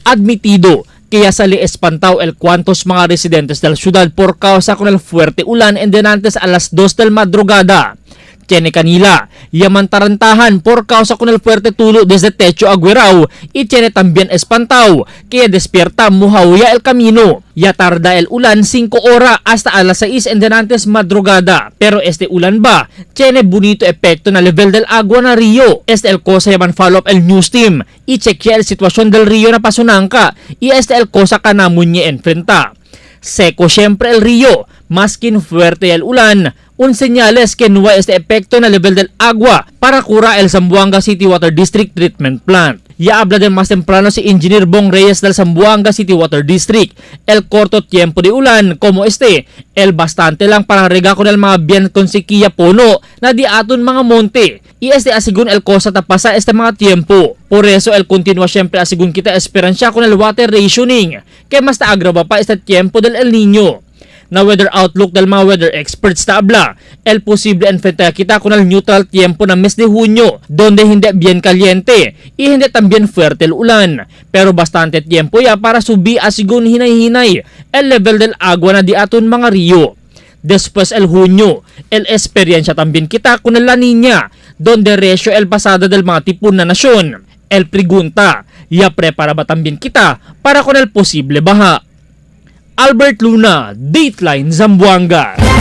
Admitido que ya sale espantao el cuantos mga residentes del ciudad por causa con el fuerte ulan en denantes a las 2 del madrugada. Tiene kanila, yaman tarantahan por causa con el fuerte tulo desde techo agüerao y tiene también espantao que despierta muhawya el camino. Ya tarda el ulan 5 hora hasta a las 6 en denantes madrugada. Pero este ulan ba, tiene bonito efecto na level del agua na río. Este el cosa yaman follow up el news team y chequea el situación del río na Pasonanca y este el cosa kanamon niya enfrenta. Seco siempre el río, maskin fuerte el ulan, un señales que no hay este efecto na level del agua para cura el Zamboanga City Water District Treatment Plant. Ya habla del más temprano si Engineer Bong Reyes del Zamboanga City Water District. El corto tiempo de ulan, como este, el bastante lang para rega con el mga bien con sequía puno na di aton mga monte. Y este asigun el cosa tapasa este mga tiempo. Por eso el continua siempre asigun kita esperansya con el water rationing, que mas taagraba pa este tiempo del El Niño na weather outlook del mga weather experts tabla. El posible enfrentar kita con el neutral tiempo na mes de junio, donde hindi bien caliente y hindi también fuerte el ulan. Pero bastante tiempo ya para subi asigun hinay-hinay el level del agua na di aton mga río. Después el junio, el experiencia también kita con el La Niña, donde ratio el pasada del mga tipon na nasyon. El pregunta, ya prepara ba también kita para con el posible baha? Albert Luna, Dateline Zamboanga.